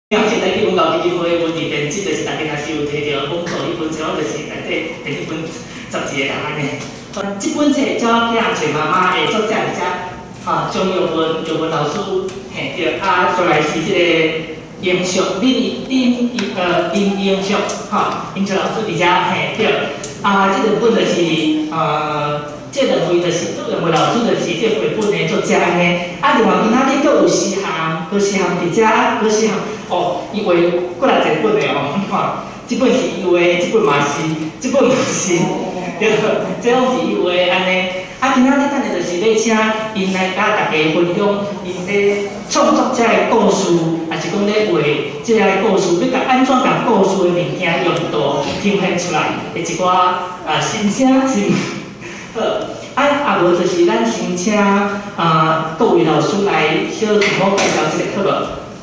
這台語文教基金會文字編輯，就是大家若是有提著講座彼本冊，我就是內底佇彼本雜誌的人按呢。這本冊《鳥仔囝揣媽媽》的作者佇遮，吼，張玉文，玉文老師，嘿對，啊，再來是這個英淑，林林林英淑，吼，英淑老師佇遮，嘿對，啊，這兩本就是這兩位就是，這兩位老師就是這繪本的作者按呢。啊，另外今仔日閣有詩涵，郭詩涵佇遮，郭詩涵，哦，伊畫閣來一本的哦，你看，這本是伊畫的，這本嘛是，這本嘛是，對，這攏是伊畫的按呢。啊，今仔日等下就是欲請𪜶來佮大家分享𪜶咧創作這个故事，抑是講咧畫這个故事，欲共按怎共故事的物件用圖呈現出來的一寡啊心聲是。好，啊啊無就是咱先請啊各位老師來小自我介紹一下，好無？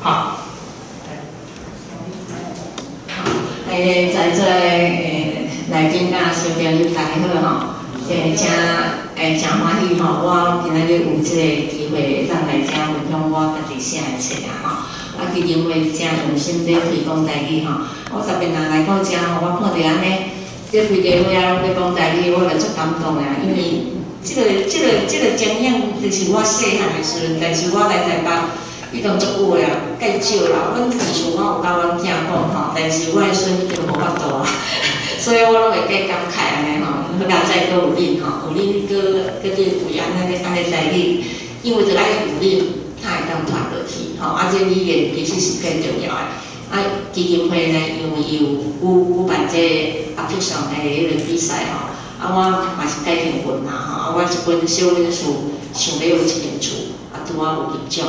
好。在座來賓佮小朋友大家好吼，誠歡喜吼，我今仔日有這个機會會當來遮分享我家己寫的冊啊吼。啊，基金會誠用心咧推廣台語吼，我特別若來到遮吼，我看著按呢，這規家伙仔攏咧講台語，我就足感動的啊，因為這個經驗就是我細漢的時陣，但是我來台北已經足久的啊，較少啦。阮厝我有佮阮囝講吼，但是我的孫已經無法度啊，所以我攏會加感慨按呢吼。好佳哉閣有恁吼，有恁閣閣去為按呢按呢台語，因為著愛有恁，才會當傳落去吼。啊，這語言其實是較重要的。啊，基金會呢，因為伊有舉辦這個阿克上的彼個比賽吼，啊，我嘛是介興奮啦吼。啊，我這本小文書想欲有一間厝，啊，拄仔有入獎。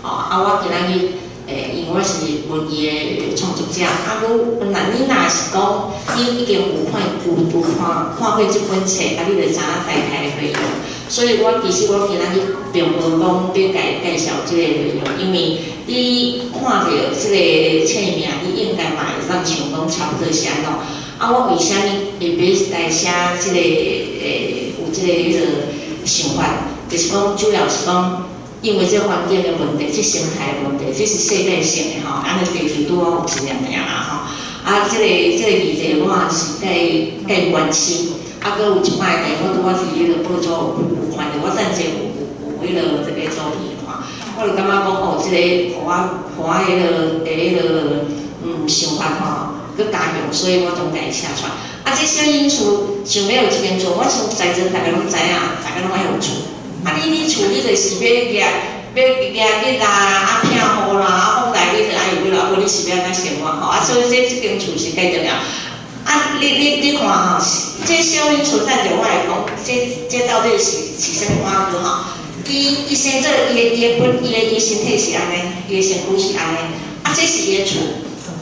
吼，啊，我今仔日因為我是文藝的創作者，啊，汝若你若是講你已經有看有有看看過這本冊，啊，你就知影大概的內容。所以我其實我今仔日並無講欲共介紹這個內容，因為你看著這個冊名，你應該嘛會當想講差不多是按怎。啊，我為啥物會欲來寫這個有這個彼個想法？就是講主要是講，因為這環境的問題，這生態的問題，這是世界性的吼，按呢地球拄好有一粒爾啦吼。啊，這個議題我也是介介關心。啊，閣有一擺呢，我拄仔佇彼個報紙有看著，我等者有彼個這個照片看，我就感覺講哦，這個予我予我彼個的彼個想法吼，閣加強，所以我將共伊寫出來。啊，這小隱士想欲有一間厝，我想在座逐个攏知影，逐个攏愛有厝。啊，你厝你就是欲舉欲舉日啦，啊，避雨啦，啊，風來你就愛有彼落，啊，無你是欲按怎生活吼？啊，所以這間厝是介重要。啊，你看吼，這小隱士等下我來講，這到底是啥物碗糕吼？伊生做伊的本，伊的身體是按呢，伊的身軀是按呢。啊，這是伊的厝，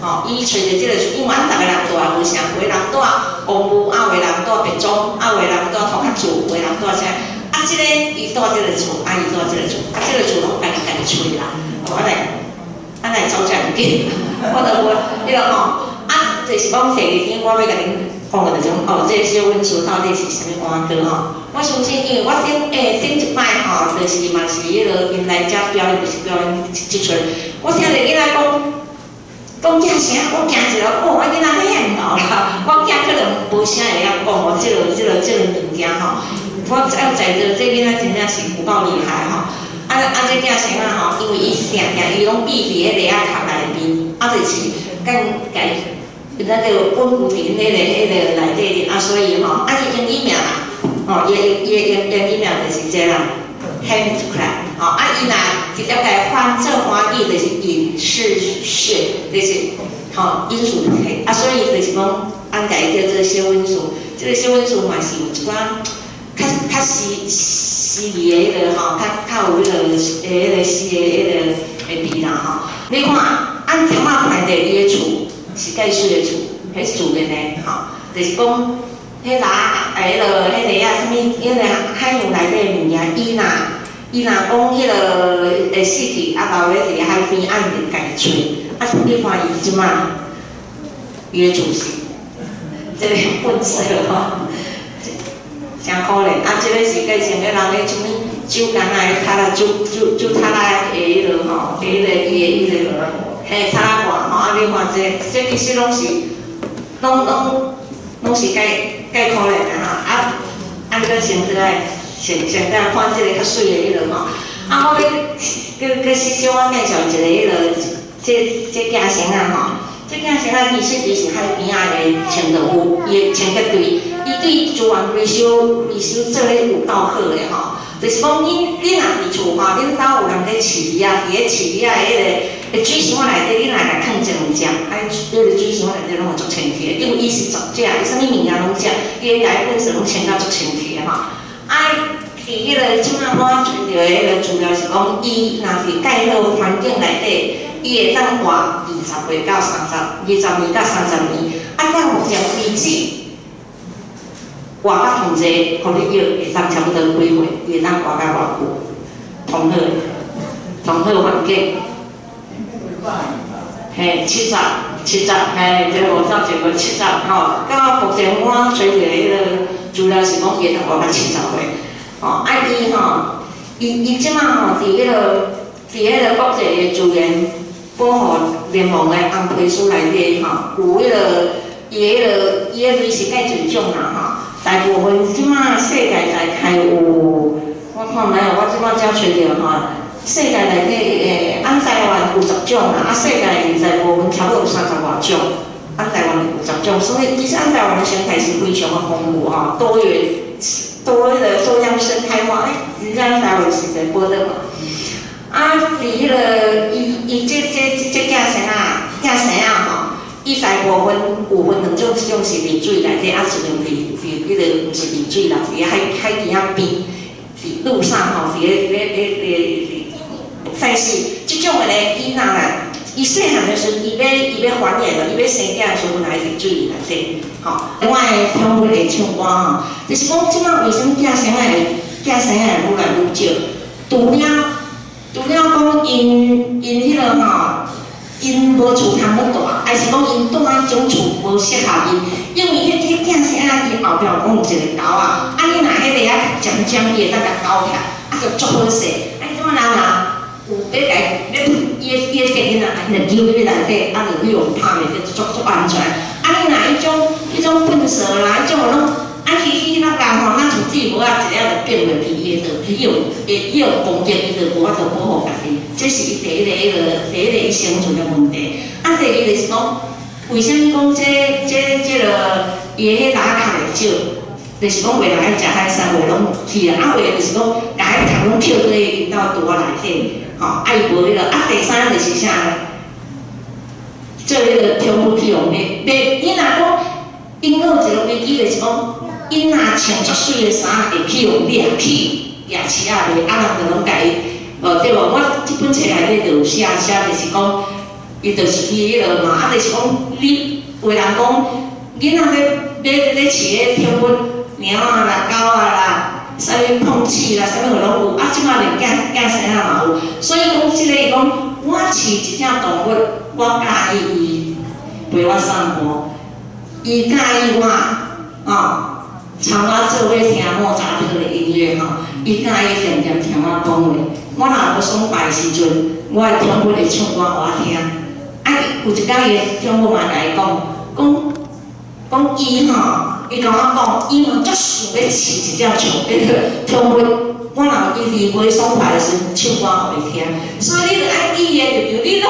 吼，伊揣著這个厝，因為阮逐个人住無相仝，有的人住黃霧，啊，有的人住白莊，啊，有的人住塗殼厝，有的人住啥？啊，這個伊住這个厝，啊，伊住這個厝，啊，這個厝攏家己家己揣啦。我來，啊來走遮爾緊，我就無彼个吼。啊，就是講第二點，我欲共恁講的就是講，哦，這個小隱士到底是啥物碗糕吼？我相信，因為我頂一擺吼，就是嘛是彼个𪜶來遮表演，就是表演這齣。我聽著囡仔講，講驚啥？我驚一下，哦，我囡仔遐爾𠢕啦，我囝可能無啥會曉講哦，這個物件吼。我在座這囡仔真正是有夠厲害吼！啊啊，這囝生仔吼，因為伊定定伊攏覕佇彼個籬仔殼內面，啊，就是共共那個穩固佇彼個內底啊，所以吼，啊，伊英語名啦，吼，伊英語名就是這啦，Hermit crab，吼，啊，伊若直接共翻做華語就是隱士蟹，就是吼隱士蟹，啊，所以就是講，按共伊叫做小隱士，這個小隱士嘛是有一寡較較詩意的彼個吼，較較有彼個彼個詩的彼個的味啦吼。你看，按頭仔看著伊的厝是介媠的厝，彼是自然的吼，就是講，彼蜊仔彼個彼個啊，啥物，彼個海洋內底的物件，伊若講彼個會死去，啊留咧佇海邊，啊伊就家己揣，啊你看伊這擺，伊的厝是這個粉色吼。誠可憐，啊！這個是計像個人咧，啥物酒甕仔的塔仔，酒酒酒塔仔的彼個吼，彼個伊的彼個，嘿，擦仔罐吼，啊，你看這，這其實攏是，攏是蓋可憐的吼，啊啊，你閣先起來，先來看這個較媠的彼落吼，啊，我欲閣小小仔介紹一个彼落，這寄生仔吼，這寄生仔其實伊是海邊仔的清道夫，伊的清潔隊，伊對資源回收做咧有夠好的吼。就是講，恁若佇厝吼，恁兜有人咧飼魚仔，佇咧飼魚仔的彼个水箱內底，你若共囥一兩隻，啊，彼个水箱內底攏會足清氣的，因為伊是雜食，伊啥物物件攏食，伊會共伊垃圾攏清甲足清氣的吼。啊，佇彼个這擺我揣著的彼个資料是講，伊若是蓋好環境內底，伊會當活20歲到三十，20年到30年，啊，到目前為止，活甲同齊，予你藥會當差不多幾歲？伊會當活甲偌久？同好，同好環境。嘿，七十，七十，嘿，這50前個七十吼。到目前我揣著的彼個資料是講，伊會當活甲70歲。吼，啊伊吼，伊這擺吼，佇彼個國際的自然保護聯盟的紅皮書內底吼，有彼個伊的彼個伊的類是蓋濟種啦吼。大部分這擺世界大概有，我看覓哦，我這擺才揣著吼，世界內底按台灣有十種啦，啊世界大部分差不多有30外種，按台灣有十種，所以其實按台灣的生態是非常的豐富吼，多元多彼個多樣生態化，欸，咱台灣是一個寶島嘛。啊，佇彼個伊伊這寄生仔寄生仔吼。伊大部分有分兩種，一種是佇水內底，啊，一種佇彼個毋是佇水啦，佇海邊仔邊，佇陸上吼，佇咧。但是這種的咧，伊若來，伊細漢的時陣，伊欲繁衍了，伊欲生囝的時陣，來佇水內底，吼。我的寵物會唱歌吼，就是講這擺為啥物寄生仔會愈來愈少？除了講𪜶彼個吼，𪜶無厝通欲蹛，還是講𪜶蹛彼種厝無適合𪜶，因為彼寄生仔伊後壁有講有一个勾仔，啊你若彼个仔尖尖，伊會當共勾起來，啊就足好勢。啊你這擺人若有欲共欲伊的電囡仔，伊就丟入去內底，啊就去予拍袂著，足安全。啊你若彼種糞埽啦，彼種攏啊稀稀落落吼，咱像水母仔一下就變袂去，伊會就去用會用攻擊，伊就無法度保護家己。這是伊第一個伊生存的問題。啊，第二就是講，為啥物講這個伊的彼螺殼會少？就是講有的人愛食海產，有的攏去啊，啊有的就是講，共彼殼攏抾佇𪜶兜櫥仔內底，吼，啊伊無彼個。啊第三就是啥？做彼個寵物去予賣賣，你若講𪜶閣有一個危機，就是講，𪜶若穿足媠的衫，會去予掠去夜市仔賣，啊人就攏共伊，無對無？我這本冊內底就有寫寫，就是講，伊就是去彼落嘛，啊就是講，你有的人講，囡仔咧飼彼寵物，貓仔啦、狗仔啦，啥物碰鼠啦，啥物攏有，啊這擺連寄生仔嘛有，所以講這個伊講，我飼一隻動物，我佮意伊陪我散步，伊佮意我，吼，參我做伙聽莫扎特的音樂吼，伊佮意恬恬聽我講話。我若無爽快的時陣，我的寵物會唱歌予我聽。啊，有一工伊的寵物嘛共伊講，講伊吼，伊共我講，伊嘛足想欲飼一隻寵彼個寵物。我若伊佇無爽快的時陣，唱歌予伊聽。所以你著愛語言就對，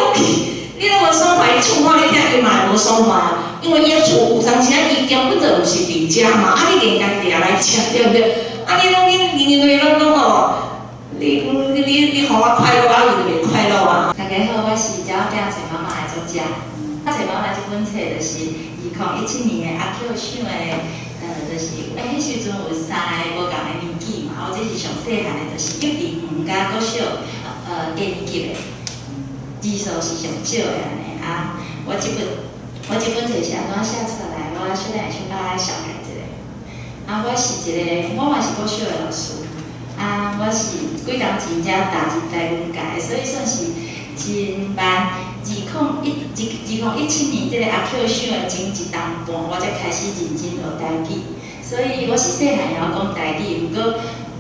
你攏無爽快，伊唱歌你聽，伊嘛會無爽快啊。因為伊的厝有當時啊，伊根本就毋是佇遮嘛，啊你硬共掠來食，對毋對？啊你攏你認為攏講哦，你予我快樂，啊伊就袂快樂啊。大家好，我是鳥仔找媽媽的作者。找媽媽這本冊就是2017年的阿 Q 賞的，就是欸，彼時陣有三个無仝的年紀嘛，我這是上細漢的，就是幼稚園佮國小，低年級的，字數是上少的按呢。啊，我這本冊是按怎寫出來？我小等下小可紹介一下。啊，我是一個，我嘛是國小的老師。啊，我是幾冬前才踏入台文界，所以算是真慢。2017年這個阿 Q 賞的前一冬半，我才開始認真學台語。所以我是細漢會曉講台語，毋過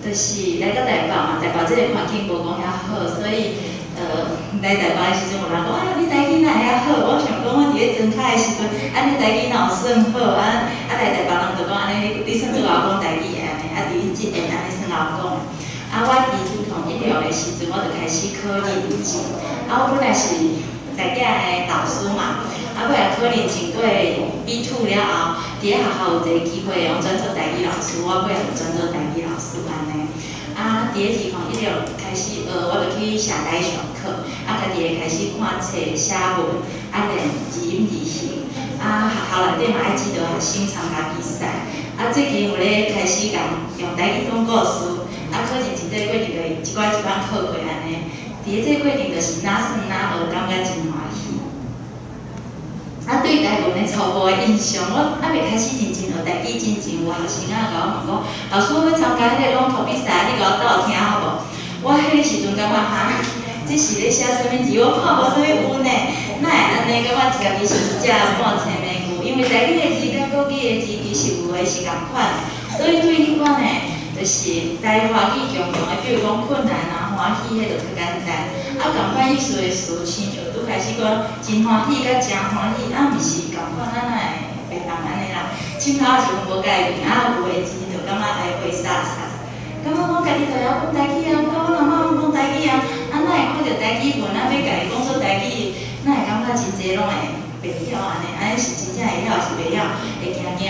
就是來到台北嘛，台北這個環境無講遐好，所以來台北的時陣有人講啊，你台語哪會好，我想講我佇咧莊跤的時陣，按呢台語哪有算好？啊啊來台北人就講按呢，你算做𠢕講台語的按呢，啊佇恁這邊按呢算𠢕講的。啊，我佇2016的時陣，我就開始考認證。啊，我本來是台語的老師嘛，啊，尾仔考認證過 B2 了後，佇咧學校有一個機會會用轉做台語老師，我尾仔就轉做台語老師按呢。啊，佇咧2016開始學，我就去社大上課，啊，家己會開始看冊、寫文，啊練字音字形，啊，學校內底嘛愛指導學生參加比賽，啊，最近有咧開始共用台語講故事，啊，考認證這個過程就一寡一寡考過按呢。佇咧這個過程就是哪算哪學，感覺真歡喜。啊，對台文的初步的印象，我猶未開始認真學台語進前，有學生仔共我問講：老師，我欲參加彼个朗讀比賽，你共我鬥聽好無？我彼个時陣感覺哈，這是咧寫啥物字？我看無啥物有呢，哪會按呢？感覺家己是一隻半青牝牛，因為台語的字佮國語的字其實有的是仝款，所以對彼款的，就是台華語強強的，比如講困難啊、歡喜，彼就較簡單。啊，仝款意思的詞，親像拄開始講真歡喜佮誠歡喜，啊，毋是仝款，啊，哪會袂仝按呢啦？凊彩時陣無改變，啊，有的字就感覺來回殺殺。感覺講家己就會曉講台語啊，感覺阮阿嬤攏講台語啊，啊，哪會看著台語文啊，欲共伊講做台語，哪會感覺真濟攏會袂曉按呢？按呢是真正會曉，是袂曉，會驚驚。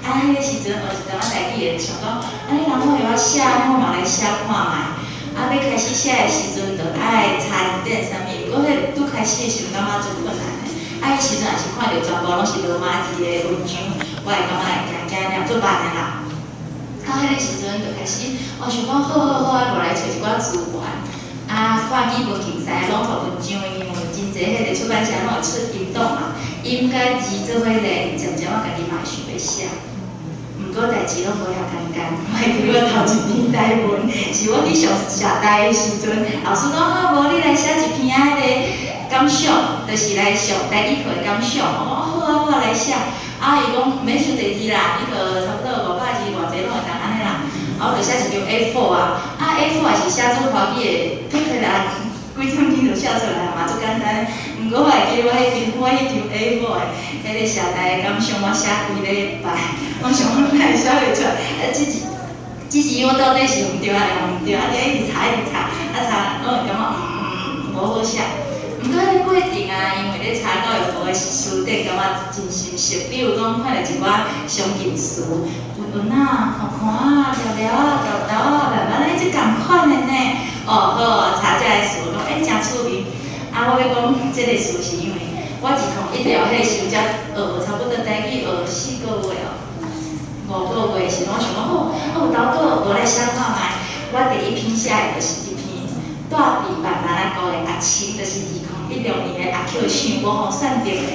啊，彼個時陣學一寡台語的，想講，按呢人攏會曉寫，我嘛來寫看覓。啊，欲開始寫的時陣，就愛查字典啥物。毋過彼拄開始的時陣，感覺足困難的。啊，彼時陣也是看著全部攏是羅馬字的文章，我會感覺會驚驚念足慢的啦。啊，彼個時陣就開始，我想講好好好，啊，無來揣一寡資源。啊，看語文競賽朗讀文章，因為真濟彼個出版社攏會出音檔嘛，音佮字做伙練，漸漸我家己嘛會想欲寫。毋過代誌攏無遐簡單，我會記我頭一篇台文，是我去上社大的時陣，老師講啊，無你來寫一篇啊，彼個感想，就是來上台語課的感想。我講好啊，我來寫。啊，伊講毋免傷濟字啦，伊就差不多500字偌濟攏會當按呢啦。啊，我就寫一張 A4 啊，啊 A4 也是寫做歡喜的，撇開來幾點鐘就寫出來嘛，足簡單。毋過我會記得我彼張 A4 的，彼個社大的感想，我寫規禮拜，我想講哪會寫袂出來，啊，只是我到底是毋對抑是毋對，啊，佇一直查一直查，啊查攏會感覺無好寫。毋過彼個過程啊，因為咧查教育部的辭典，感覺真心適。比如講，看著一寡相近詞，溫溫仔、寬寬仔、條條仔、條條仔，慢慢咧，這仝款的呢。哦，好啊，查這个詞，講欸誠趣味。啊，我欲講這個詞是因為我2016彼個時陣才學差不多台語學4個月哦，5個月時，我想講好，啊有投稿，無來寫看覓。我第一篇寫的就是這篇，住佇萬巖仔谷的阿青，就是2016年的阿 Q 賞，無予選著的。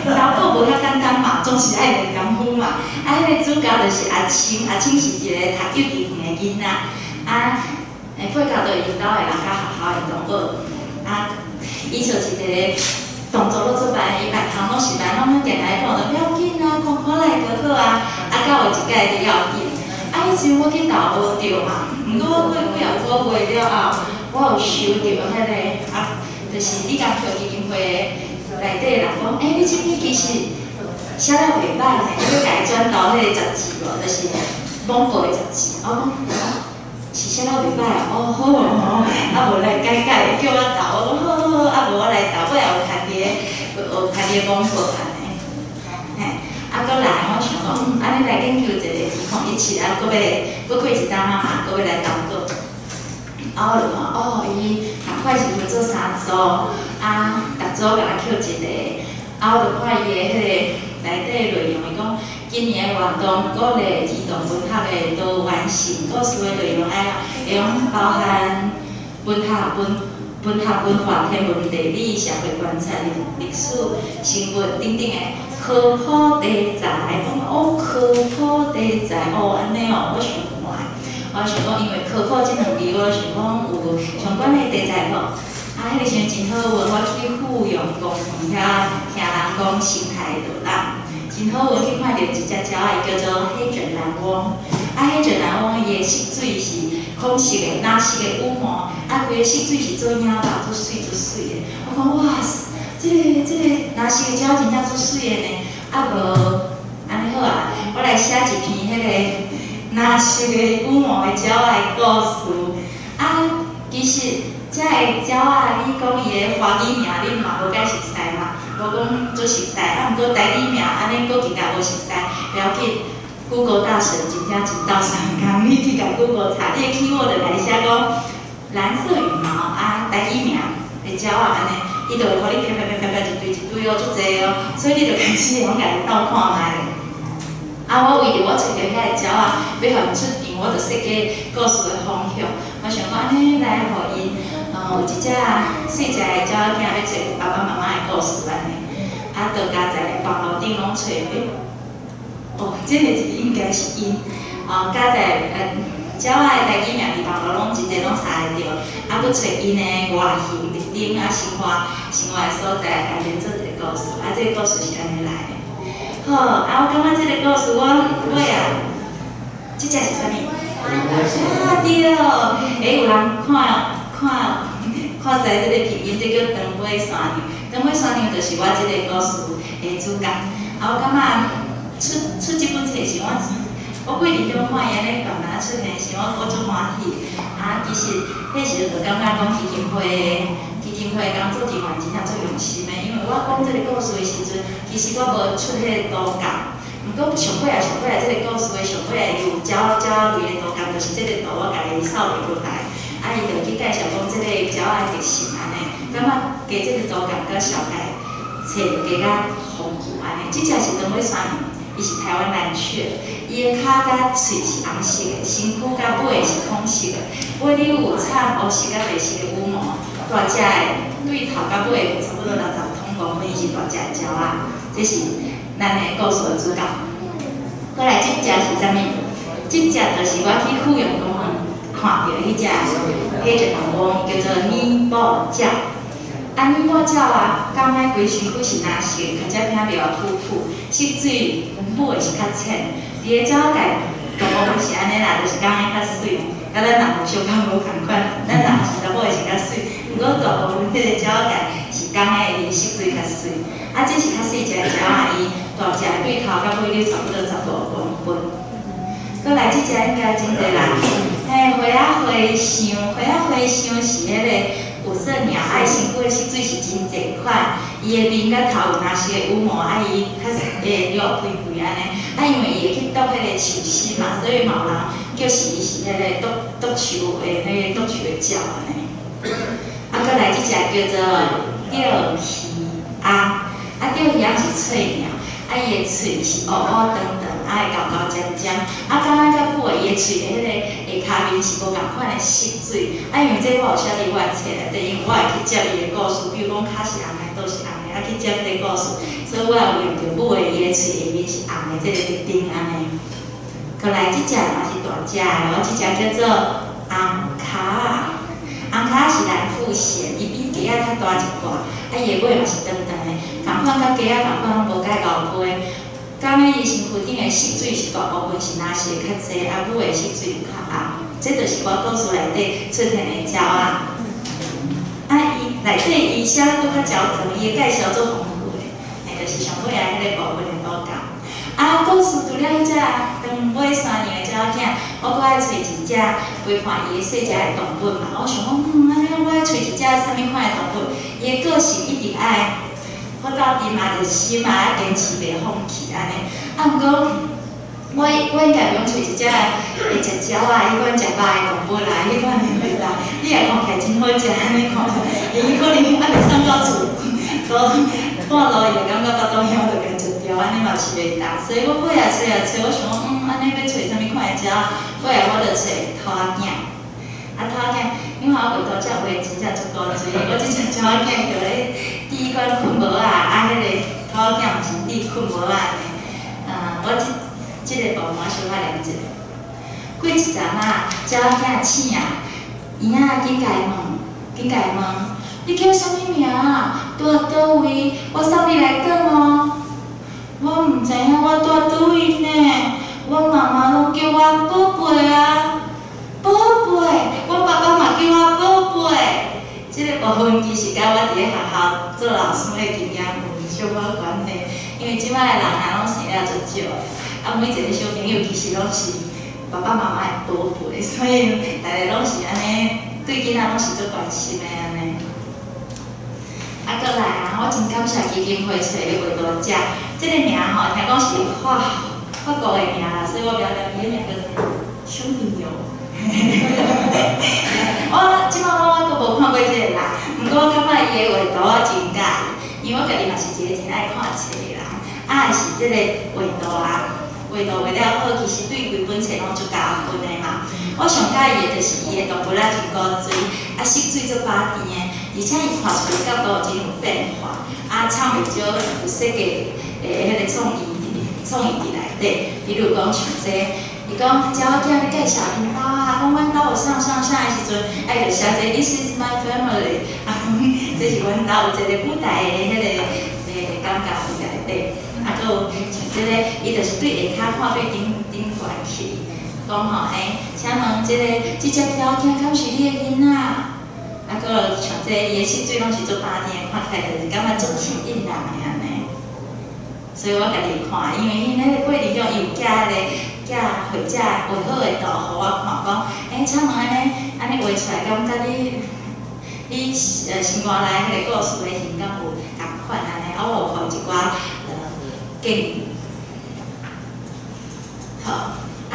投稿無遐簡單嘛，總是愛練功夫嘛。啊，彼個主角就是阿青，阿青是一個讀幼稚園的囡仔，啊，配合著𪜶兜的人佮學校的同學，啊，伊就是一個動作攏足慢，伊別項攏是慢，攏定定講著不要緊啊，看看來就好啊，啊，到有一擺就要緊。啊，彼時我去投無著嘛，毋過我過幾仔個月了後，我有收著彼個啊，就是李金橋基金會內底人講，欸，你這篇其實寫了袂歹呢，你欲共伊轉投彼個雜誌無？就是網報的雜誌。我講，是寫了袂歹哦，好哦，啊無來改改，叫我投，我講好好好，啊無我來投，我也有家己的，有家己的網報按呢，嘿，啊，閣來我想講，按呢來研究一个2017，啊，閣欲閣過一冬仔嘛，閣欲來投稿。啊，我就看，哦，伊仝款是分做三組，啊，逐組共抾一个，啊，我就看伊的彼个內底內容，伊講今年的活動鼓勵兒童文學的多元性，故事的內容愛會用包含文學、文學、文化、天文、地理、社會觀察、歷史、生物等等的科普題材。講哦，科普題材哦，按呢哦，我想看。我想講，因為科普這兩字，我想講有相關的題材無？啊，彼個時陣真好運，我去富陽公園遐聽人講生態導覽，真好運去看著一隻鳥仔，伊叫做黑枕藍翁。啊，黑枕藍翁伊的習水是看孔色的、藍色的羽毛，啊，規个色水是做影肉，足媠足媠的。我講哇，這個藍色的鳥真正足媠的呢。啊無，按呢好啊，我來寫一篇彼个藍色的羽毛的鳥仔的故事。啊，其實這个鳥仔，你講伊的華語名，你嘛無介熟似嘛，無講足熟似。啊，毋過台語名按呢閣更加無熟似，袂要緊。Google 大神真正真鬥相共，你去共 Google 查，你的 keyword 來寫講藍色羽毛啊，台語名的鳥仔按呢，伊就會予你啪啪啪啪啪一堆一堆哦，足濟哦，所以你就開始會用共伊鬥看覓咧。啊，我為著我揣著遐个鳥仔，欲予𪜶出場，我就設計故事的方向。我想講按呢來予𪜶，有一隻細隻的鳥仔囝欲揣爸爸媽媽的故事按呢，啊，就共在網路頂攏揣，欸，哦，這个是應該是𪜶，哦，佮在鳥仔的台語名佇網路攏真濟攏查會著，啊，閣揣𪜶的外形特徵啊，生活的所在來連做一个故事，啊，這個故事是按呢來的。好，啊，我感覺這個故事我尾啊，這隻是啥物？啊對，欸，有人看看看知這个拼音，這叫長尾山羊。長尾山羊就是我這个故事的主角。啊，我感覺出這本冊時，我過程中看伊按呢慢慢出現時，我足歡喜。啊，其實彼時陣就感覺講基金會工作人員真正足用心的，因為我講這个故事的時陣，其實我無出彼个圖鑑。毋過上尾仔這个故事的上尾仔，伊有鳥仔類的圖鑑，就是這个圖我家己掃入落來。啊，伊就去介紹講這个鳥仔的特性按呢，感覺加這个圖鑑佮紹介冊就加較豐富按呢。這隻是長尾山羊，伊是台灣藍鵲，伊的跤佮喙是紅色的，身軀佮尾是孔色的，尾裡有摻烏色佮白色的羽毛，大隻的對頭到尾差不多60公分，伊是大隻的鳥仔，這是咱的故事的主角。過來這隻是啥物？這隻就是我去富陽公園看著彼隻彼隻動物，叫做擬寶鳥。啊，擬寶鳥啊，敢若規身軀是藍色，較才偏比較樸樸，色水母的是較淺。佇个鳥界大部分是按呢啦，就是公的較媠，佮咱人有小可無仝款，咱人是查某的是較媠，毋過大部分彼個鳥界是公的，伊色水較媠。啊，這是較細隻的鳥仔，伊大隻對頭到尾差不多15公分。過來這隻應該真濟人，嘿，花仔花香，花仔花香是彼個五色鳥，愛身軀的色水是真濟款，伊的面佮頭有藍色的羽毛，啊伊較會肉肥肥按呢，啊因為伊會去啄彼個樹心嘛，所以嘛有人叫是伊是彼個啄樹的彼個啄樹的鳥按呢。啊，過來這隻叫做釣魚翁，啊釣魚翁是翠鳥。啊，伊的喙是烏烏長長，啊會厚厚尖尖，啊，敢若較久的伊的喙的彼个下跤面是無仝款的色水，啊，因為這我有寫佇我的冊內底，因為我會去接伊的故事，比如講跤是紅的，肚是紅的，啊去接這个故事，所以我有用著母的伊的喙下面是紅的這个特徵按呢。過來這隻嘛是大隻的哦，這隻叫做紅跤仔，紅跤仔是藍腹鷴，伊比雞仔較大一寡，啊伊的尾嘛是長長的，仝款佮雞仔仝款攏無介𠢕批。敢若伊身軀頂的色水是大部分是藍色較濟，啊母的色水較紅。這就是我故事內底出現的鳥仔。啊，伊內底伊寫閣較周全，伊的介紹足豐富的，嘿，就是上尾仔彼个部分的圖鑑。啊，故事除了彼隻長尾山羊的鳥仔囝，我閣愛揣一隻陪伴伊的細隻的動物嘛。我想講，按呢我愛揣一隻啥物款的動物？伊的個性一定愛好鬥陣嘛，熱心嘛，愛堅持袂放棄按呢。啊，毋過我應該袂用揣一隻會食鳥仔，彼款食肉的動物啦，彼款的物啦。你若看起來真好食，按呢看，伊可能猶未送到厝，都半路伊就感覺腹肚枵，就共食掉，按呢嘛是袂當。所以我尾仔揣啊揣，我想講，按呢欲揣啥物款的鳥？尾仔我就揣兔仔囝。啊，兔仔囝，因為我畫圖才畫真正足古錐，我這隻兔仔囝叫咧第一款睏帽仔，啊，彼個兔仔囝毋是佇睏帽仔呢。我這个部分我小可念一下。過一陣仔，鳥仔囝醒啊，嬰仔緊共伊問，緊共伊問，你叫啥物名？住佗位？我送你來轉哦。我毋知影我住佗位呢，我媽媽攏叫我寶貝啊。寶貝，我爸爸嘛叫我寶貝。這个部分其實佮我佇咧學校做老師的經驗有小可關係，因為這擺的人啊，攏生了足少的，啊，每一个小朋友其實攏是爸爸媽媽的寶貝，所以大家攏是按呢，對囡仔攏是足關心的按呢。啊，閣來啊，我真感謝基金會揣個畫圖者，這个名吼，聽講是法國的名啦，所以我袂曉念伊的名叫小朋友。我這擺我閣無看過這個人，毋過我感覺伊的畫圖我真佮意，因為我家己嘛是一個真愛看冊的人，啊，是這個畫圖啊，畫圖畫了好，其實對規本冊攏足加分的嘛。我上佮意的就是伊的動物仔真古錐，啊，色水足飽甜的，而且伊看出來角度真有變化，啊，藏袂少有設計的彼個創意佇內底，比如講像這個。伊講，鳥仔囝咧介紹𪜶兜啊，講阮兜有啥啥啥的時陣，愛就寫這 This is my family，啊，這是阮兜有一個舞台的彼個感覺佇內底，啊，閣有像這個，伊就是對下跤看對頂頂懸去，講吼，欸，請問這个這隻鳥仔敢是你的囡仔？啊，閣有像這個，伊的色水攏是足飽甜的，看起來就是感覺足吸引人的按呢。所以我家己看，因為伊那個過程中，伊有寄彼个。寄畫者畫好的圖，予我看，講，欸，請問按呢，按呢畫出來，敢佮你心肝內彼个故事的形敢有仝款按呢？啊，我有予伊一寡建議。好，啊，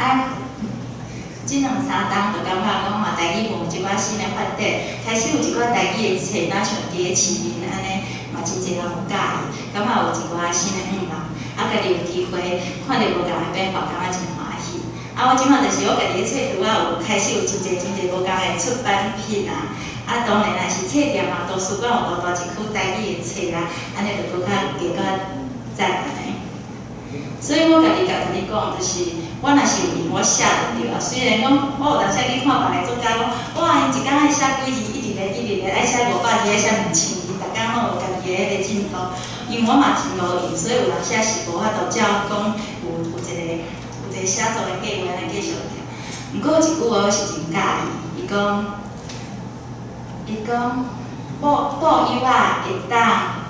這兩三冬就感覺講嘛，台語有一寡新的發展，開始有一寡台語的冊，若像佇咧市面按呢，嘛真濟人有佮意，感覺有一寡新的向望，啊，家己有機會看著無仝的變化，感覺真歡喜。啊，我這擺就是我家己的冊拄仔有開始有真濟真濟無仝的出版品啊，啊，當然若是冊店啊，圖書館有大大一區台語的冊啊，按呢就閣較加較讚按呢。所以我家己共家己講，就是我若是有閒，我寫就對啊。雖然講我有當時去看別个作家講，哇，𪜶一工愛寫幾字，一直咧一直咧愛寫500字，愛寫2000字，逐工攏有家己的彼个進度。因為我嘛真無閒，所以有當時是無法度照講有一個寫作的計劃按呢繼續行。毋過有一句話我是真佮意，伊講布布幼仔會當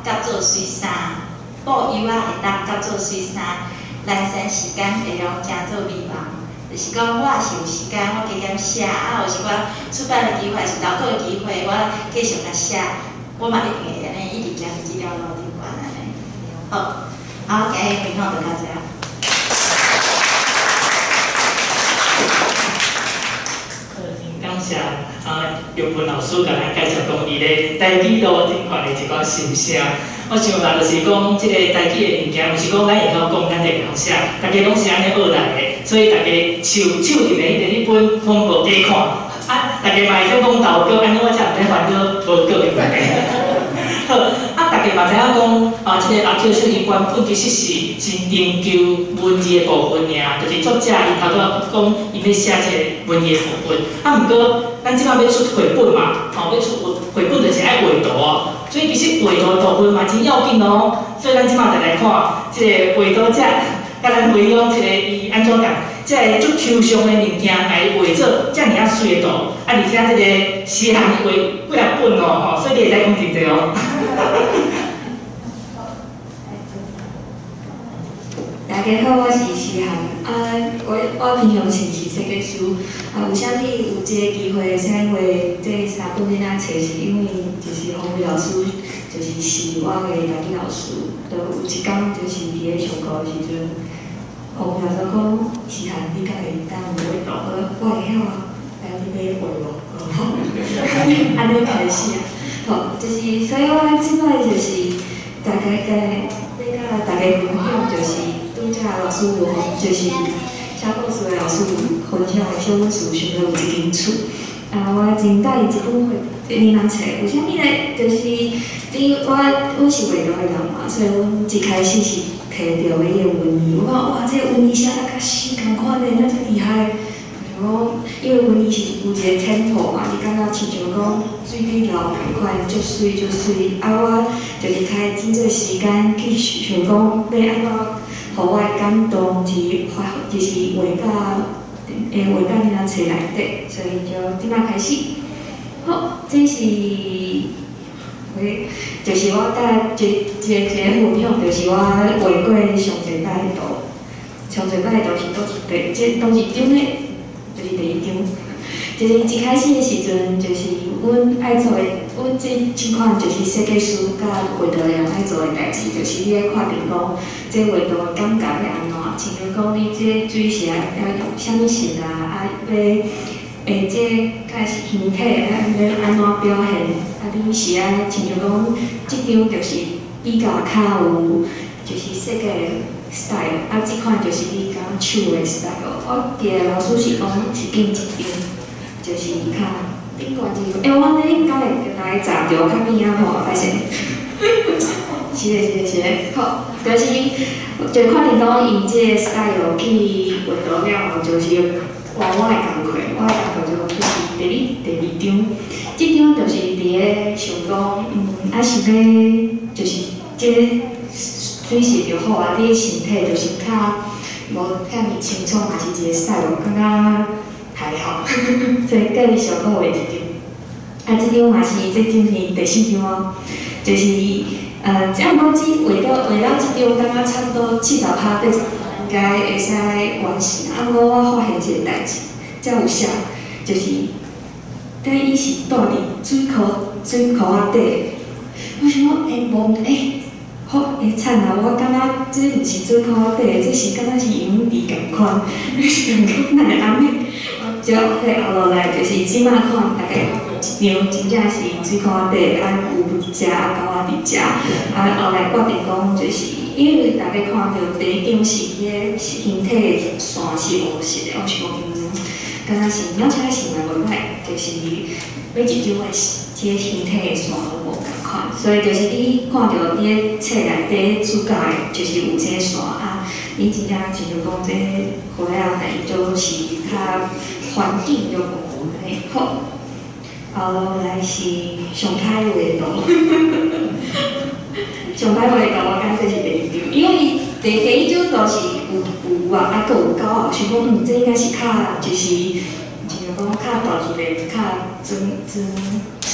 夾做水衫，布幼仔會當夾做水衫，懶散時間會用成做美夢。就是講我若是有時間，我加減寫，啊有一寡出版的機會，是投稿的機會，我繼續共寫，我嘛一定會按呢一直行佇這條路頂懸按呢。好，啊，我今日分享就到這。真感謝啊，玉芬老師共咱介紹講伊咧台語路頂懸的一寡心聲。我想啦，就是講這個台語的物件，毋是講咱會曉講，咱就會曉寫，大家攏是按呢學來的，所以大家手手佇咧彼個彼本攏無加看，啊，大家嘛會使講投稿，按呢我才毋免煩惱無稿的問題。好，啊，大家嘛知影講，啊，這个阿 Q 小伊原本其實是真研究文字的部分爾，就是作者伊頭拄仔講伊欲寫這个文字的部分。啊，毋過咱這擺欲出繪本嘛，吼，欲出繪本就是愛畫圖哦，所以其實畫圖的部分嘛真要緊哦。所以咱這擺就來看這个畫圖者，共咱分享這个伊按怎共這个足抽象的物件，共伊畫做遮爾仔媠的圖，啊，而且這个詩涵伊畫幾若本哦，吼，所以你會使講真濟哦。大家好，我是詩涵。啊，我平常時是設計師。啊，為啥物有這個機會會使畫這三本囡仔冊？是因為就是洪偉老師，就是我的台語老師。就有一工就是佇咧上課的時陣，洪老師講：詩涵，你敢會當畫圖？我會曉啊，來你欲畫無？按呢開始啊。好，就是所以我這擺就是大概共欲共大家分享，就是拄才老師有就是寫故事的老師有分享的小故事，想欲有一間厝。啊，我真佮意這本繪囡仔冊，為啥物呢？就是你我阮是畫圖的人嘛，所以阮一開始是提著彼个文字，我講哇，這个文字寫得佮詩仝款的，哪遮厲害？我想講，因為文字是有一个 tempo 嘛，你感覺親像講水滴流仝款，足媠足媠。啊，我就是開真濟時間去想講，欲按怎予我的感動，是發，就是畫甲会畫甲囡仔冊內底，所以就這擺開始。好，這是，就是我佮一一個一個分享，就是我畫過上濟擺的圖，上濟擺的圖是佗一個，這佗一張呢，就是第一張。就是一開始的時陣，就是阮愛做的，阮這這款就是設計師佮畫圖的人愛做的代誌，就是你愛看著講，這畫圖的感覺欲按怎，親像講你這水是愛愛用啥物色啊，啊欲欸這敢是形體啊欲按怎表現，啊你是愛親像講，這張就是比較較有就是設計的 style，啊這款就是你講手的 style。我記得老師是講是揀這張。就是較頂懸這個，欸，我按呢敢會來閘著較邊仔吼，歹勢。是的，是的，是的，好，就是就看著講用這個 style 去畫圖了後，就是畫我的工課，我的工課就是第二張，這張就是佇咧想講，啊是欲就是這水色就好啊，你的身體就是較無遐爾清楚，嘛是一個 style，感覺還好，所以家己小可畫一張。啊，這張嘛是，這張是第四張哦，就是這毋過只畫到這張，感覺差不多70%、80%應該會使完成。啊，毋過我發現一個代誌，這有寫，就是等伊是蹛佇水庫仔底。我想講，欸，無，欸，好，欸，慘啊！我感覺這毋是水庫仔底，這是感覺是游泳池仝款，是共款，哪會按呢？就彼後落來就是這馬看，大家看一張真正是水庫仔底，啊有遮啊狗仔佇遮，啊後來決定講就是，因為大家看著第一張是彼个形體的線是烏色的，我想講，敢若是鳥車是嘛袂歹，就是每一張的這個形體的線攏無仝款，所以就是你看著佇咧冊內底主角的，就是有這個線啊，你真正親像講這花仔，伊就是較環境就無按呢好，後落來是上歹畫的圖，上歹畫的圖我感覺這是第一張，因為第一張圖是有牛啊，啊閣有狗仔，我想講這應該是較就是親像講較大自然、較莊莊村、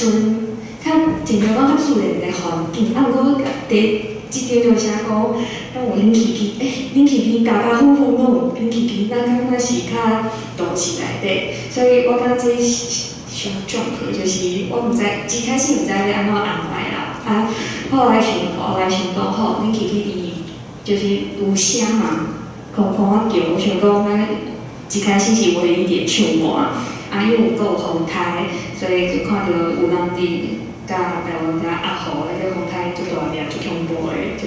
較親像講較自然的環境。啊，毋過第這張就寫講，攏有冷氣機，欸，冷氣機家家戶戶攏有冷氣機，咱感覺是較都市內底，所以我感覺這傷 jump，就是我毋知一開始毋知欲按怎安排啦，啊，後來想講好，冷氣機伊就是有聲嘛，空空仔叫，我想講咱一開始是畫伊佇唱歌，啊，因為閣有風颱，所以就看著有人佇佮台灣遮壓雨，彼個風颱足大粒、足恐怖的，就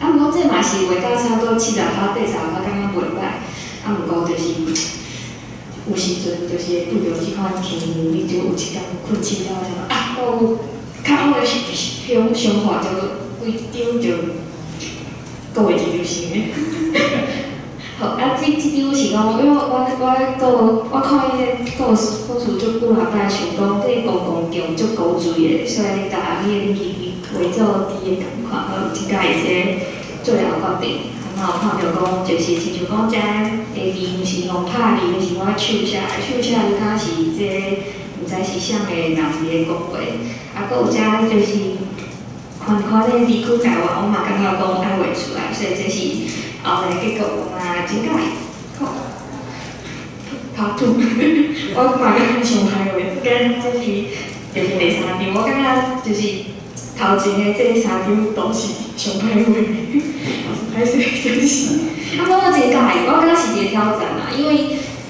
啊，毋過這嘛是畫到差不多70%、80%，感覺袂歹。啊，毋過就是有時陣就是會拄著這款天氣，你就有一工睏醒了，想講啊，我有較好的彼種想法，就規張就閣畫一張新的。好，啊，這張是講，因為我看彼個故事足久啊擺，想講這公共鏡足古錐的，所以共彼個冷氣機畫做豬的仝款，我真佮意這個最後決定。啊，有看著講，就是親像講遮的字毋是用拍字，是我手寫的，手寫的敢是這毋知是啥个人佇咧講話。啊，閣有遮就是寬寬的離開台灣，我嘛感覺講愛畫出來，所以這是後來結果我嘛真佮意。好，Part two，我嘛感覺上歹畫，敢這是就是第三張，我感覺就是頭前的這三張都是上歹畫。歹勢就是，啊，我真佮意，我感覺是一個挑戰啦，因為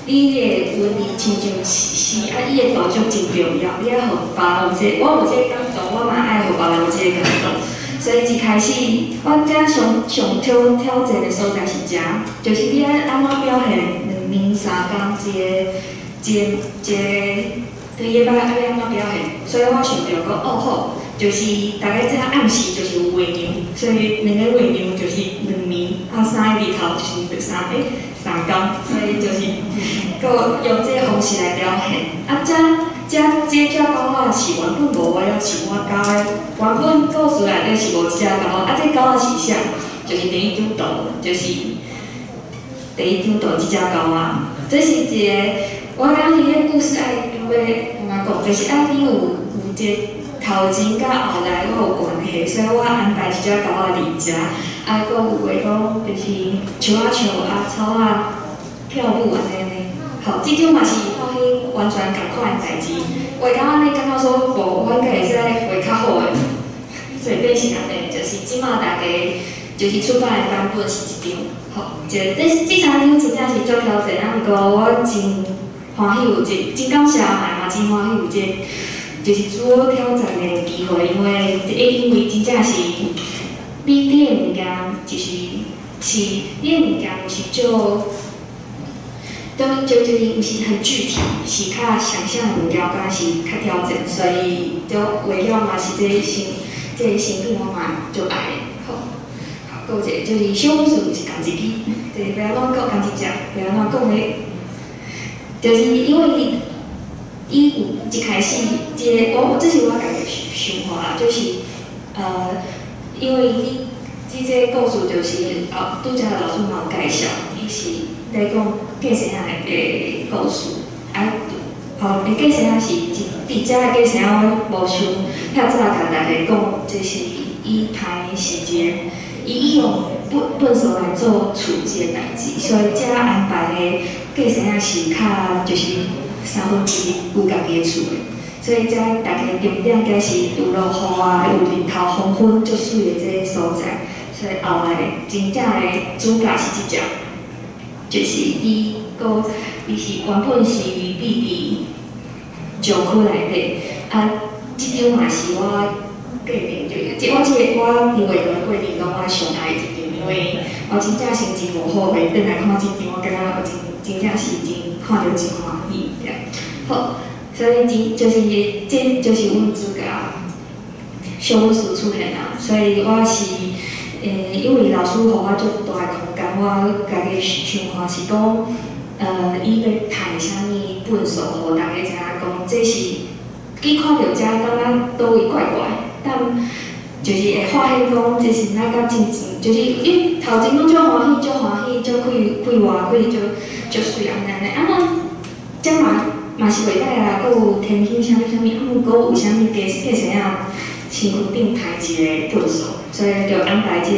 你的文字親像詩，啊，伊的圖像真重要，你愛予別人有這個，我有這個感動，我嘛愛予別人有這個感動。所以一開始，我遮上上挑戰的所在是遮，就是你愛按怎表現2年3工這個，對伊愛按怎表現？所以我想著講，哦好，就是大概這暗示就是有月亮，所以兩个月亮就是2年，啊三個日頭就是3工，所以就是閣用這個方式來表現。啊，這隻狗仔是原本無的，是我加的。原本故事內底是無這隻狗仔，啊，這狗仔是啥？就是第一張圖，就是第一張圖這隻狗仔。這是一個，我感覺彼個故事愛欲按怎講，就是愛你有一個頭前佮後來我有關係，所以我安排一隻狗仔佇遮，啊，閣有話講就是樹仔笑啊，草仔跳舞按呢按呢。好，這張嘛是發生完全仝款的代誌。畫到按呢，感覺說無，我應該會使畫較好的。所以變成按呢，就是這馬大家就是出版的版本是這張。好，這三張真正是足挑戰，啊，毋過我真歡喜有這，真感謝嘛，嘛真歡喜有這，就是自我挑戰的機會，因為真正是你的物件，就是你的物件毋是足，都就是毋是很具體，是較想象的物件，敢是較挑戰，所以就畫了嘛是這個成品我嘛足愛的。好，好，閣有一個就是小本書是仝一支，這個欲按怎講，仝一隻，欲按怎講咧？就是因為伊有一開始，這個我這是我家己想法啦，就是因為你這個故事就是哦，拄才老師嘛有介紹，伊是咧講過身仔的故事，啊，吼，伊過身仔是佇遮的過身仔，我無像遐早共大家講，這是伊歹時陣，伊用糞埽來做處置的代誌，所以遮安排的過身仔是較就是三分之一有家己的厝的，所以遮大家重點應該是有落雨啊，有日頭黃昏足媠的這個所在，所以後來真正的主角是這隻，就是伊閣伊是原本是佇石區內底，啊，這張嘛是我過程，就這我這個我佇畫圖的過程中，我上愛的一張，因為我真正心情無好，會轉來看這張，我感覺我真正是真看著真歡喜，對。好，所以真就是這就是阮主角小女士出現啊，所以我是因為老師予我足大的空間，我家己想法是講，伊欲刣啥物糞埽，予大家知影講，這是伊看著遮感覺佗位怪怪，但就是會發現講，這是咱佮真正，就是伊頭前攏足歡喜，足歡喜，足快活，快足足媠按呢按呢，啊咱這嘛是袂歹啊，閣有天氣啥物啥物，啊毋過有啥物過身仔身軀頂刣一個糞埽，所以就安排這個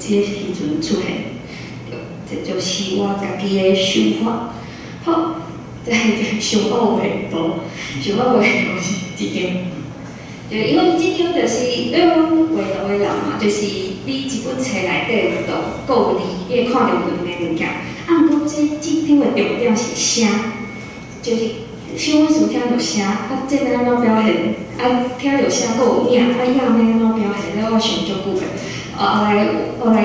時陣出現，這就是我家己的想法。好，再來就上學畫圖，上學畫圖是一張，就因為這張就是因為阮畫圖的人嘛，就是你一本冊內底有圖，閣有字，你會看著文的物件。啊，毋過這張的重點是聲，就是小女士聽著聲，啊，這欲按怎表現？啊，聽著聲閣有影，啊，影欲按怎表現？了我想足久的。後來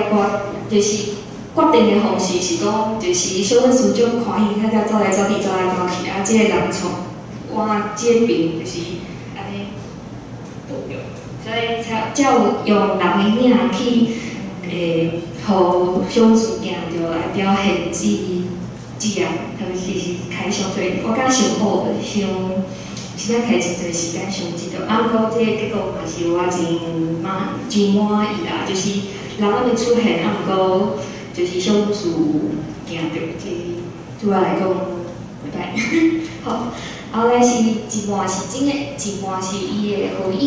就是決定的方式是講，就是小女士足歡喜，遐走來走去，走來走去，啊，這個人從我這邊就是按呢拄著，所以才有用人的影去予小女士行著來表現這啊，特別是開傷濟，我感覺上好傷，實在開真濟時間想這個，啊，毋過這個結果嘛是我真滿意啦，就是人還未出現，啊，毋過就是小女士行著，這對我來講袂歹。好，後來是一半是真的，一半是伊的回憶。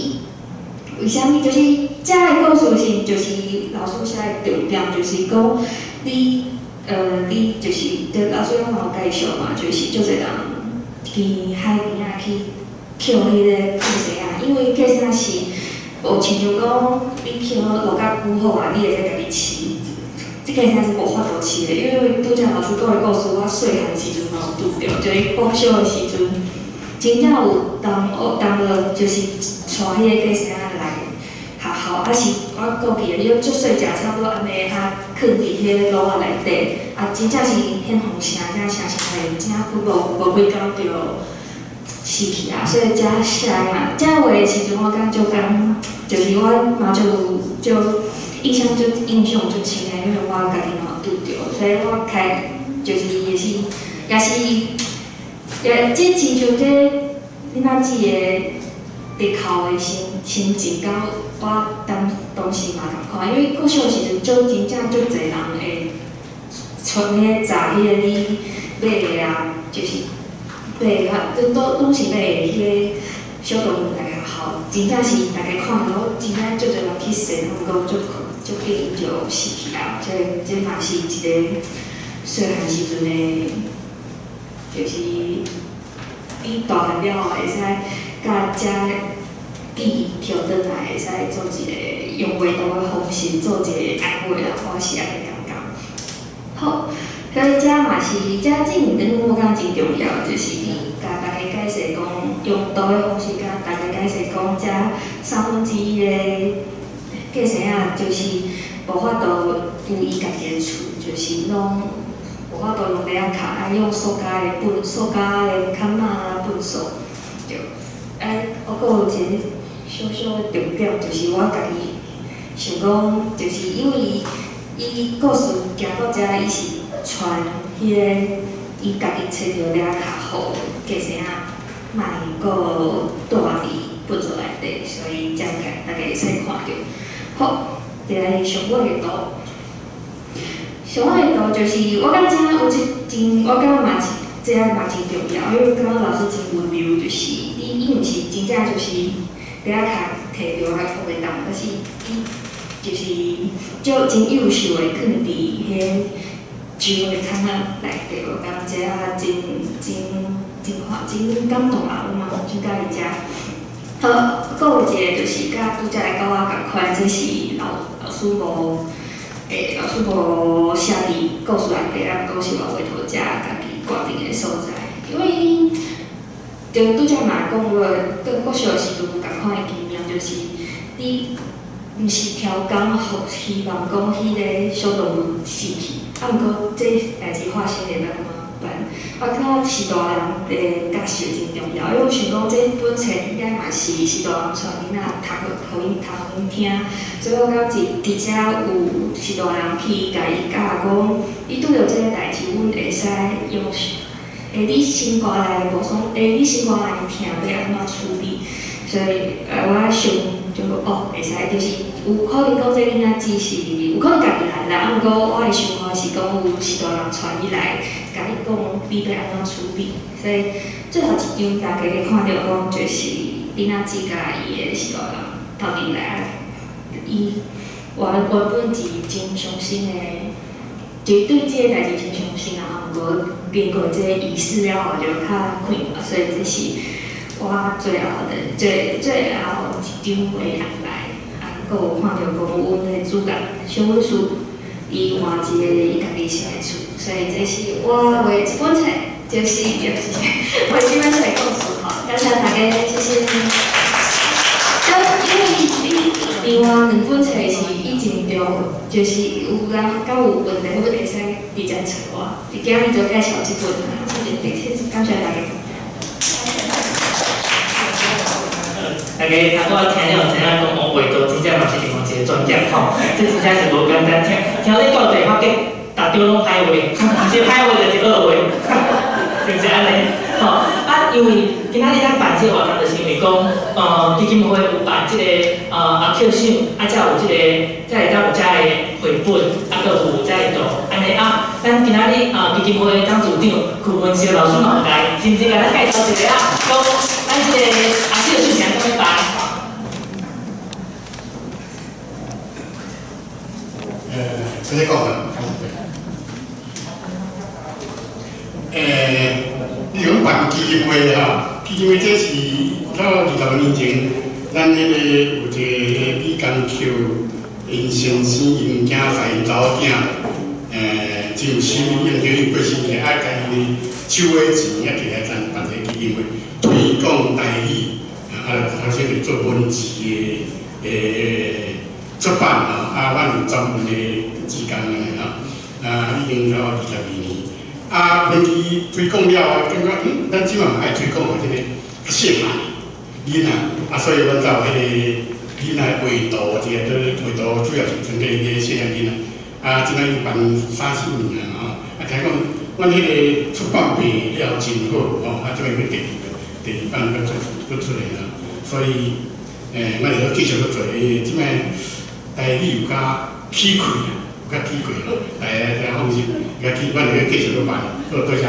為啥物？就是遮的故事是，就是老師寫的重點，就是講你，你就是，就老師攏有介紹嘛，就是足濟人去海邊仔去抾彼個過身仔，因為過身仔是無親像講你抾落甲久好啊，你會使家己飼。這過身仔是無法度飼的，因為拄才老師講的故事，我細漢時陣嘛有拄著，就是國小的時陣，真正有同學就是帶彼個過身仔來學校，啊是我過去的，伊足細隻，差不多按呢啊，囥佇彼個爐仔內底，啊真正是現風聲，才聲聲的，真久無幾工就死去啊，所以才寫嘛，這畫的時陣我感覺足感，就是我嘛足足印象足深的，因為我家己嘛有拄著，所以我開就是也是，這親像這囡仔子的日後的心情，佮我當時嘛仝款，因為國小的時陣，足真正足濟人會揣彼個炸彼個你買的啊，就是買啊，都都攏是買的彼个小動物來學校，真正是大家看著，真正足濟人去踅，毋過足足緊伊就死去啊！這嘛是一個細漢時陣的，就是你大漢了後會使佮遮記憶調轉來，會使做一個用畫圖的方式做一個安慰啦，我是按呢感覺。好，所以這嘛是這進行我感覺真重要，就是共大家解釋講，用圖的方式共大家解釋講，這1/3的繼承仔就是無法度有伊家己的厝，就是攏無法度用袋仔卡，愛用塑膠的糞、塑膠的崁仔啊糞掃。對，哎，我閣有一個小小的重點，就是我家己想講，就是因為伊故事行到遮，伊是傳彼個伊家己揣著袋仔卡，予繼承仔莫閣蹛佇糞掃內底，所以才大家會使看著。好，再來上尾的圖，上尾的圖就是我感覺有一真，我感覺嘛是這個嘛真重要，因為感覺老師真溫柔，就是伊伊毋是真正就是袋仔卡摕著來放袂動，而是伊就是足真優秀的囥佇彼个舊的崁仔內底，我感覺這啊真真真看真感動啊！我嘛真佮意遮。好，閣有一個就是佮拄才來佮我仝款，這是老老師無，老師無寫佇故事內底，啊，毋過是我畫圖者家己決定的所在，因為就拄才嘛講過，閣國小的時陣有仝款的經驗，就是你毋是調工，予希望講彼个小動物死去，啊，毋過這代誌發生會欲按怎辦？我感覺序大人的角色真重要，因為我想講這本冊應該嘛是序大人帶囡仔讀，予𪜶讀，予𪜶聽，所以我感覺佇遮有序大人去共伊教講，伊拄著這个代誌，阮會使用，你心肝內無爽，你心肝內疼欲按怎處理？所以，我想就哦，會使，就是有可能講這囡仔只是有可能家己來啦，啊，毋過我的想法是講有序大人帶伊來，共伊講你欲按怎處理。所以最後一張大家會看著講，就是囡仔姊佮伊的序大人鬥陣來，伊原原本是真傷心的，就是對這个代誌真傷心啊，毋過經過這個儀式了後就較快活，所以這是我最後的最最後一張的安排，啊，閣有看著講阮的主角小文書，伊換一个伊家己新的厝，所以這是我畫這本冊，就是謝謝，畫這本冊故事吼，感謝大家，謝謝。因為你另外兩本冊是以前著，就是有人敢有問題，阮會使直接揣我。今日就介紹這本啦，謝謝，感謝大家。大家頭拄仔聽了知影講，王畫圖真正嘛是另外一個專業吼，這真正是無簡單。聽聽你講電話，發覺逐張攏歹畫，毋是歹畫就是惡畫，是毋是按呢？吼啊，因為今仔日咱辦這個活動，就是因為講，基金會有辦這個阿 Q 賞，啊，才有這個，才會當有遮个繪本，啊，閣有遮个圖，按呢啊，咱今仔日啊基金會董事長許文秀老師嘛有來，是毋是共咱介紹一下啊？講咱這個阿 Q 賞是按怎辦？直接講啦。你講辦基金會吼，基金會這是差不多20年前，咱彼個有一個李江秋，𪜶先生𪜶囝婿𪜶查某囝，真有心，研究伊過身去，愛共伊的手的錢，啊摕來咱辦這個基金會，推廣台語，啊，頭先就做文字的出版吼，啊，阮有專門的志工按呢吼，啊，已經差不多22年。啊，文字推廣了後，感覺咱這擺嘛愛推廣予這个較細漢的囡仔，啊，所以阮才有彼個囡仔畫圖，這個畫圖主要是針對彼個細漢囡仔。啊，這擺已經辦三四年啊吼，啊，聽講阮彼個出版品了真好吼，啊，這擺欲第二版閣出閣出來啦，所以，阮會閣繼續閣做，因為這擺台語有較起氣啊，有較起氣吼，大家才放心，要去，阮會繼續閣辦，好，多謝咱。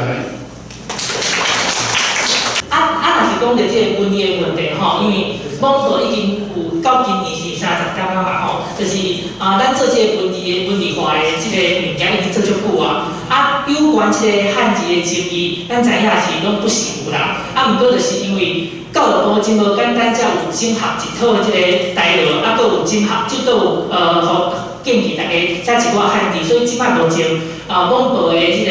啊啊，若是講著這个文字的問題吼，因為網絡已經有到今年是30點啊嘛吼，就是啊，咱做這个文字的文字化的這个物件已經做足久啊。啊，有關這個漢字的爭議，咱知影是攏不時有啦。啊，毋過就是因為教育部真無簡單，才有整合一套這個材料，啊，閣有整合，這閣有予建議大家寫一寡漢字，所以這擺目前啊，網部的這个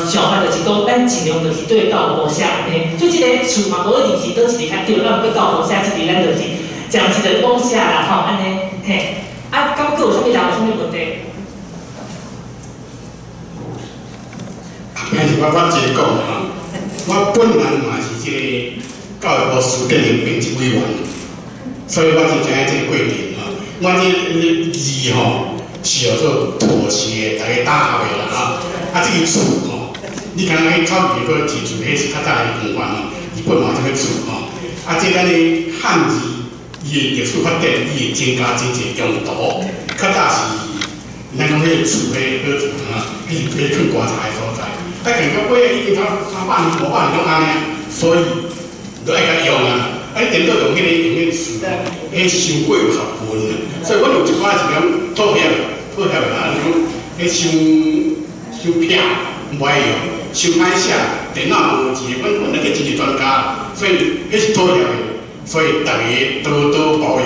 想法就是講，咱盡量就是對教育部寫按呢，所以這个詞嘛無一定是佗一个較對，啊，毋過教育部寫這個，咱就是暫時就罔寫啦吼，按呢，嘿。啊，敢閣有啥物人有啥物問題？還是我一個講哈，我本人嘛是這個教育部辭典的編輯委員，所以我真知影這個過程吼。我這個字吼是叫做妥協，大家打合的啦哈。啊，這個字吼，你敢若去考慮個字字，彼是較早的方法吼，日本嘛有這個字吼。啊，這咱的漢字，伊的歷史發展，伊會增加真濟用途。較早是咱講彼個厝彼個好處哈，彼是彼囥棺材的所在。啊，近到尾已經差300年、500年攏按呢，所以都愛共用啊。啊，你顛倒用彼個用彼個詞，彼傷過有學問啊。所以阮有一寡是講妥協，妥協啊，講彼傷傷偏，毋愛用，傷歹寫，電腦無字，阮內底真濟專家，所以彼是妥協的，所以逐家多多包容。